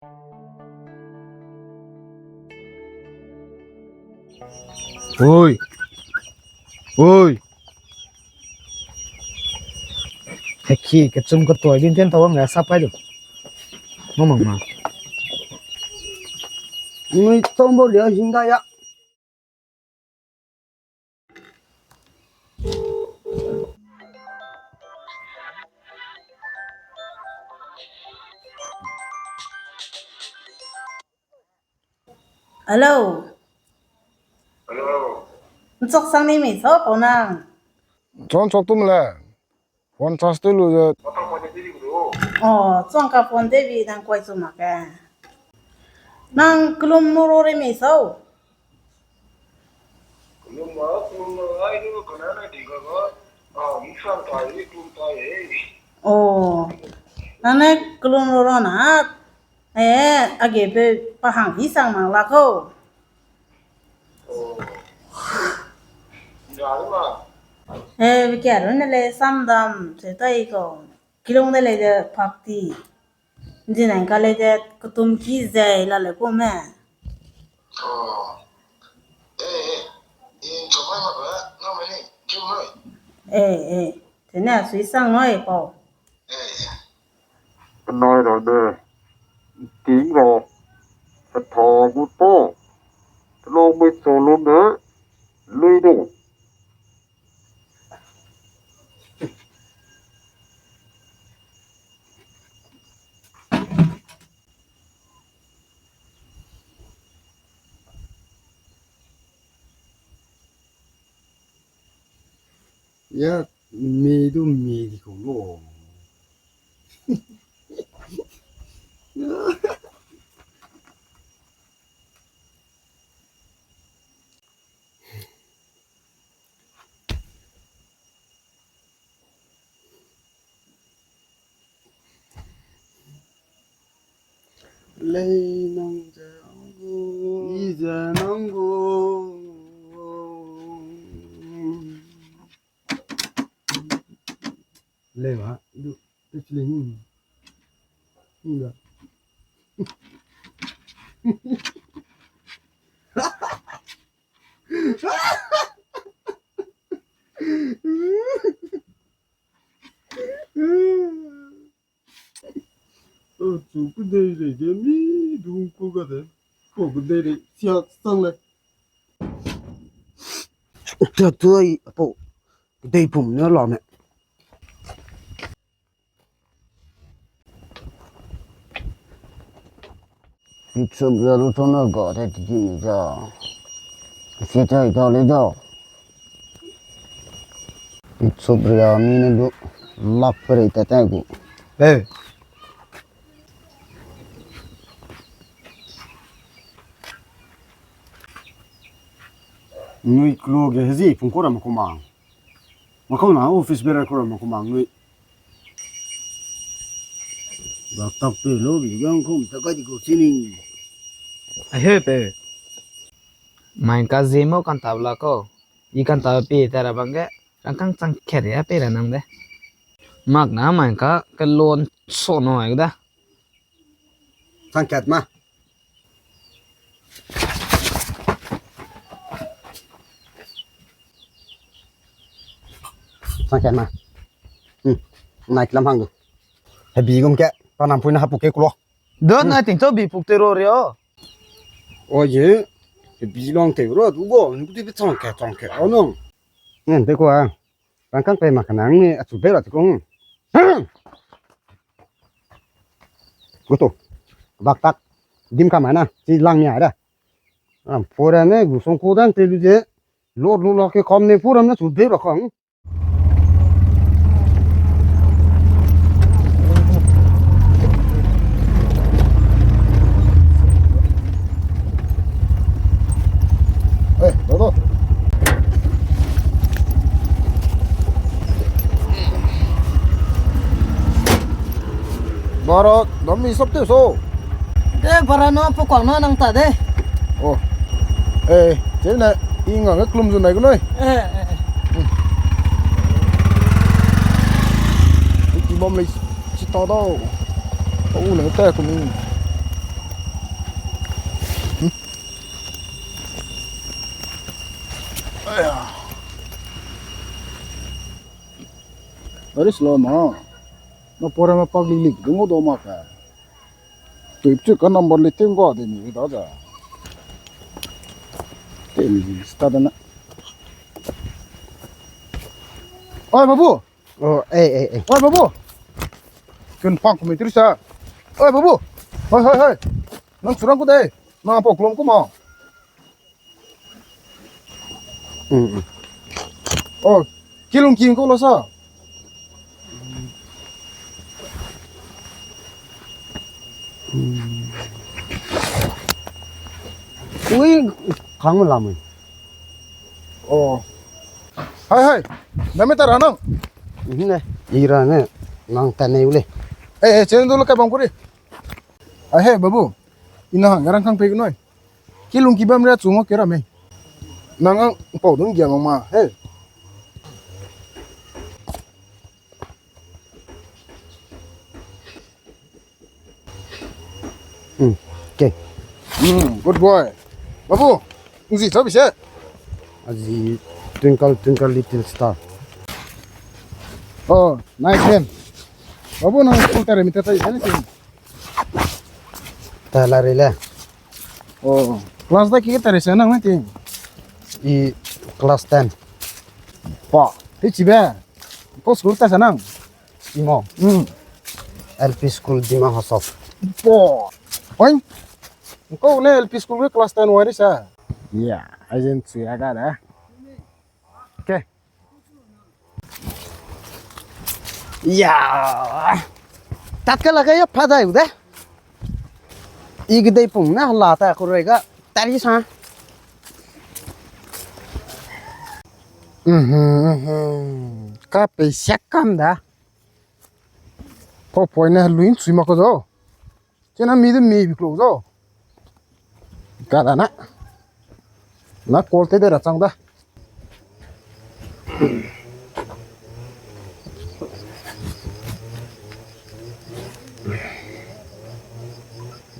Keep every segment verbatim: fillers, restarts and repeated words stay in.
Oi. Oi. Heki, kechum ketoi din ten tau am le sap kai du. Mo mang ma. Nui tombo le hing da ya. Hello. Hello. Nchok sang ni mi so pau nang. Chon chok tum le. Phone charge te lu ze. Oh, chong ka phone te bi nang koi chu mak e. Nang kelum nu ro re mi so. Kelum ma, kelum ma, ai nu kena na di ga ga. Ah, mi sang ta yi, kelum ta yi. Oh. Nang ne kelum ro ro na. Eh, age pe pa hang i sang mang la ko. Eh, be kia ru ne le samdam se tai ko. Kilung de le de phak ti. Nzinai ka le de kutum ki zei la le ko me. Eh, eh. Tene sui sang noi ko. Penai ra de, ting ra, petha gu to, telong mui so lum de, lui du. Ya, mi du mi di ko lo. Lei nang ze nang gu, i ze nang gu. Lei ba, du, du chili ni. Ni ba. Chu kedei rei ge mi dung ku ga de. Pau kedei rei sia sang le. Tua tua i pau kedei pum ne la me. Pitsuk ria lu chuna ga te tiki ni ja. Kesi tai ta le ja. Pitsuk ria mi ne lu lak pe rei ta ta gu. Eh. Nui klo ge hezi phung ko ra ma ko ma. Ma ko na office bearer ko ra ma ko ma nui. Ba tak pe lo bi gang kum ta kai di ko sini. Ai he pe. Mai ka zemo kan ta bla ko. I kan ta pe ta ra bang ge. Rangkang chang kher ya pe ra nang de. Mak na mai ka ke lon so no ai da. Chang kat ma. Chang kat ma. Hmm. Nai kilam hang du. Hebi gum ke, pa nam pui na hapu ke kulo. Do na ting to bi puk te ro rio. O ye. Hebi long te ro du go, nu ti pe chang kat, chang kat. O no. Ngen te ko a. Rangkang pe mak ka nang ni achu be ra ti kong. Gutu. Bak tak. Dim ka mana. Chi lang ni a da. Am pora ne gu song ko dang te lu je. Lor lu la ke kam ne pora ne chu be ra kang. Eh, lo lo. Bara, nami sap te so. De, bara no, pokok no nang ta de. Oh. Eh, chene, inga nge klum zun nai gunoi. Eh, eh, eh. Ki bom le, si ta dau. Pau le te kumi. Very slow ma. Na pora ma pak lik lik, dungo do ma ka. Tui chu ka number le ting go de ni da da. Tem sta da na. Oi, babu. Oh, eh, eh, eh. Oi, babu. Kun pang kume tiri sa. Oi, babu. Hoi, hoi, hoi. Nang surang ku dei. Nang pau kulom ku ma. Mm, mm. Oh, kilung king ko lo sa. Mm. Ui, kang lam. Oh. Hai, hai. Name ta ra nang. Ne, ira ne. Nang ta ne ule. Eh, eh, chen du lo kai bang kuri. Ai he, babu. Ina hang garang kang pe gnoi. Kilung ki bam ria chungo kera me. Nang ang pau dun gia ma ma. He. Hmm, okay. Hmm, good boy. Babu, nzi tau bise. Azi Twinkle Twinkle Little Star. Oh, nice name. Babu, nang school tare mi ta tai sene tin. Ta la re le. Oh, class da ki tare sene nang na tin. I class ten. Pa, ti chibe. Ko school ta sa nang. Imo. Hmm. L P school Dima Hasao. Po. Oi. Ko ne L P school ke class ten wari sa. Ya, ajen chu ya ga da. Okay. Ya. Tat ka la ga ya pha dai u de. I ge dei pung na la ta ko rei ga. Tari sa. Mhm, mhm. Ka pe siak kam da. Pau poi ne lui nchui ma ko zo. Chena mi de mi bi klo zo. Ka da na. Na kol te de ra chang da.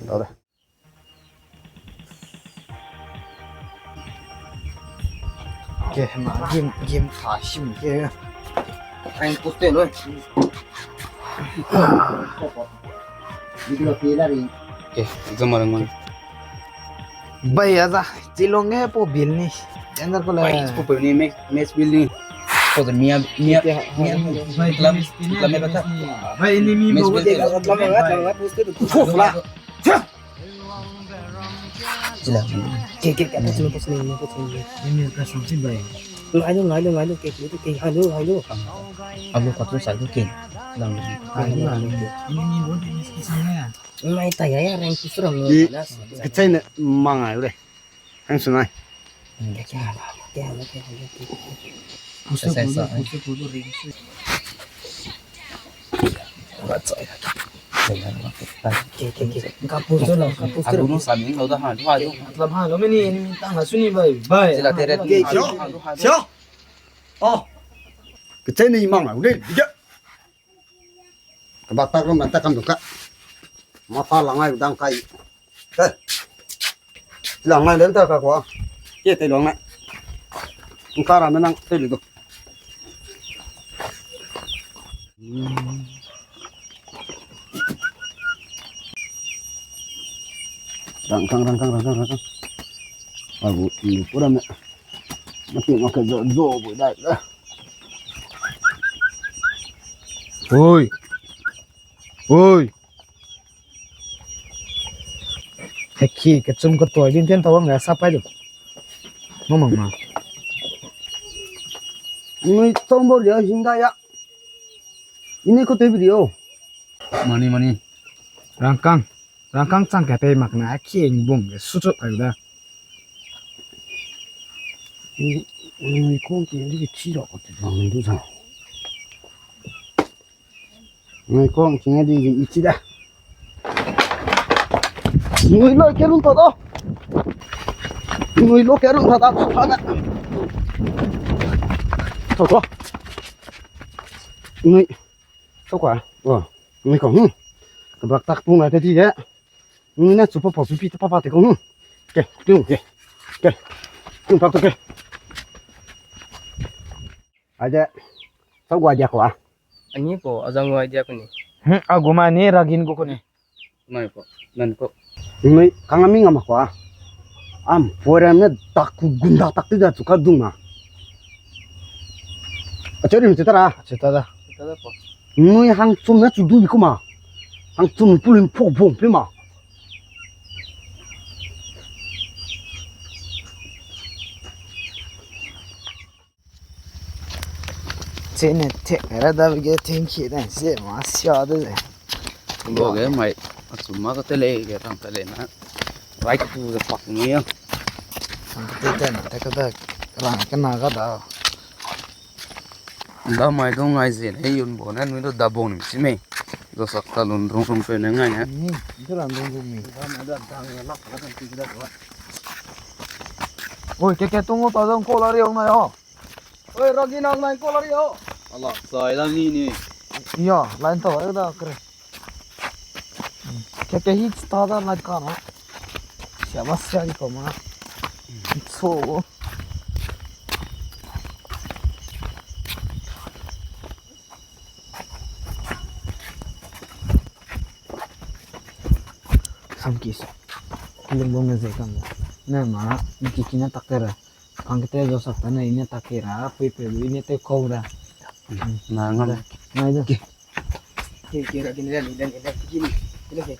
Dau de. Ke, ma game, game kha sim ke. Rank post te loi. Video pe la ri. Ke, exam rang man. Bai aza, chilong e po bil ni. Ender ko le. Bai, po pe ni, match, match bil ni. Po de mia, mia, mia, bai, club, club me bata. Bai, enemy match mo bil de. Club me bata, club post te. Fo, fla. Sila. Ke, ke, ke, pos ni, pos ni, pos ni. Ini ka sum si bai. Ngai lu, ngai lu, ngai lu, ke, ke, ke, ngai lu, ngai lu. Alu ka tu sa lu ke. Lang. Ngai lu, ngai lu, ke. Ini ni bon ini si sang ya. Ngai ta ya, ya, rank tu serang. Ke chai ne mangai re. Hang sunai. Pusu, pusu, pusu, pusu, ring. Ke, ke, ke. Ka pusu lo, ka pusu lo. Abu no sa ming lo da ha, du ha du. Matlab ha lo me ni, ni tang ha suni bai, bai. Sila tere ke, ke. Sio. Oh. Ke chai ne mang lo de. Kebak tak rum ta kam du ka. Ma pa lang ai dang kai. Te. Lang ai len ta ka kwa. Ke te lang ai. Ngka ra me nang te lu du. Rang kang, rang kang, rang kang, rang kang. Abu ni pura me. Mati ma ke zo, zo bu dai da. Oi. Oi. Heki, kechum ketoi din ten tawang ga sa pai du. Mamang ma. Nui tombo lia hing da ya. Ini ko te video. Mani, mani. Rangkang. Rangkang chang ka pe mak na heki ngbung ge su chu pai da. Nui kong ke ndi ke chi ro ko te. Nui kong ke ndi ke i chi da. Nui lo ke run ta da. Nui lo ke run ta da. Sa na. To ko. Nui. To ko. Oh. Nui ko. Hmm. Kebak tak pung la te ti de. Nui na chu pa pa pi pi ta pa pa te ko. Hmm. Ke, tung ke. Ke. Tung pa to ke. Aide, sau gua dia kua. Ani po, azang gua dia kuni. Hmm, aguma ni ragin gu kuni. Nai po, nan po. Nui, kanga mi ngam kua. Am, foreign ne dak ku gunda tak ti da chu ka dung ma. Ache rim chu tara. Ache tara. Nui hang chum na chu du bi kuma. Hang chum pulin phok bong pe ma. Chene tek ra da ge thank you da se ma sia de le. Lo ge mai, achu ma ka te le ge tang te le na. Right to the park ni ya. Ang te te na te ka da rang ka na ga da. Da mai dong ngai ze ne yun bo na nui do da bong ni si me. Do sak ta lun rung rung pe ne ngai ne. Ni, du ran rung rung ni. Da mai da dang la la kan ti da. Oi, ke ke tung ta dong ko la ri ong na yo. Oi, Rogi nang nang ko lari o. Ala, sai la ni ni. Yo, line to, da kre. Ke ke hit sta da line ka na. Sia ba sia di ko ma. So. Sam ki. Kiling bong ne ze kam. Ne ma, ni ki ki na tak te ra. Kang kete zo sak ta ne, i ne tak ke ra, pui pui lu, i ne te kau ra. Na ngam. Nai da. Ki. Ki, ki ra, ki ne, ni ne, ni ne, ki ni. Ki ne, ki.